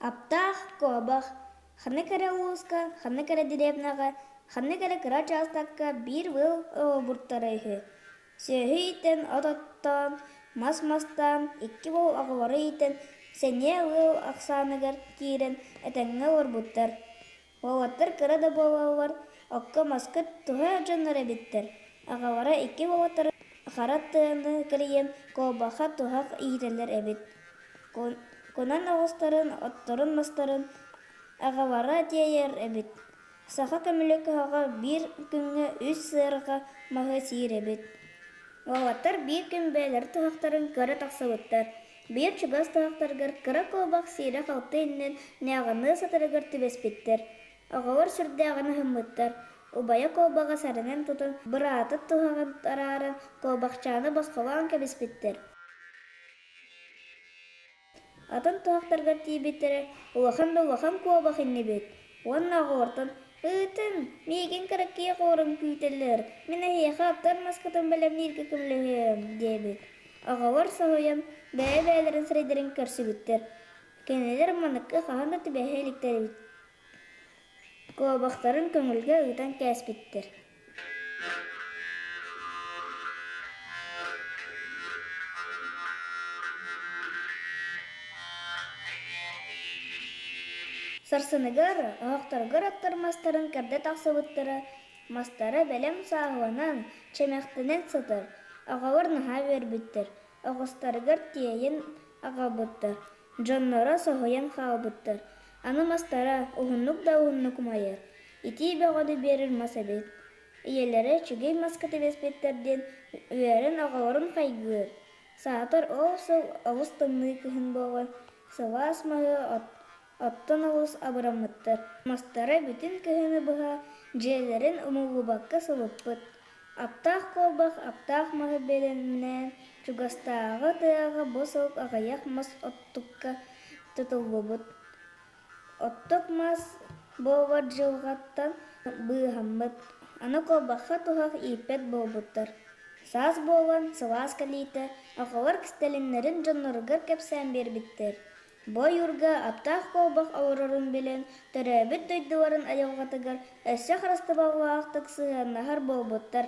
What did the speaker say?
Аптаах куобах ханнык эрэ улууска, ханнык эрэ дэриэбинэҕэ, ханнык эрэ кыра учаастакка биир ыал олорбуттара үһү. Сүөһү иитэн, от оттоон, мас мастаан, икки уол оҕолору иитэн, сэниэ ыал ахсааныгар киирэн этэҥҥэ олорбуттар. Уолаттар кыра да буолаллар, окко-маска туһа дьоннор эбиттэр. Аҕалара икки уолаттары хара тыаны кэрийэн куобахха туһах иитэллэр эбит. Кунан оҕустарын, отторун-мастарын аҕалара тиэйэр эбит. Саха көмүлүк оһоҕо биир күҥҥэ үс сыарҕа маһы сиир эбит. Уолаттар биир күн бэйэлэрин туһахтарын көрө тахсыбыттар. Биир чугас туһахтарыгар кыра куобах сиирэ-халты иннин ньааҕыныы сытарыгар түбэспиттэр. Оҕолор сүрдээҕин аһыммыттар. Убайа куобаҕы сарынан тутан, быраатын туһаҕын арааран, куобахчааны босхолоон кэбиспиттэр. Атын туһахтарыгар тиийбиттэрэ улахан да улахан куобах иннибит уонна оҕолортон «Ыытын, миигин кыракый оҕолорум күүтэллэр, мин эһиэхэ оттор маскытын бэлэмнииргэ көмөлөһүөм» диэбит. Оҕолор соһуйан бэйэ-бэйэлэрин сирэйдэрин көрсүбүттэр. Кинилэр манныкка хаһан да түбэһэ иликтэр эбит. Куобахтарын көҥүлгэ ыытан кээспиттэр. Сарсыныгар оһохторугар оттор мастарын кэрдэ тахсыбыттара, мастара бэлэм сааһыланан, чэмэхтэнэн сытар. Оҕолор наһаа үөрбүттэр, оҕустарыгар тиэйэн аҕалбыттар, дьонноро соһуйан хаалбыттар. Аны мастара уһуннук да уһуннук умайар, итии бөҕөнү биэрэр мас эбит. Ийэлэрэ үчүгэй маска түбэспиттэр диэн үөрэн оҕолорун хайгыыр. Саатар ол сыл олус тымныы кыһын буолан, сылаас маһы оттон олус абыраммыттар. Мастара бүтүн кыһыны быһа дьиэлэрин умуллубакка сылыппыт. Аптаах куобах аптаах маһы бэлэмнээн, чугастааҕы тыаҕа бу сыл аҕыйах мас оттукка тутуллубут. Оттук мас буолар дьылҕаттан быыһаммыт, аны куобахха туһах ииппэт буолбуттар. Саас буолан, сылаас кэлиитэ, оҕолор кистэлэҥнэрин дьонноругар кэпсээн биэрбиттэр. Бу ойуурга аптаах куобах олорорун билэн, төрөөбүт дойдуларын айылҕатыгар өссө харыстабаллаахтык сыһыаннаһар буолбуттар.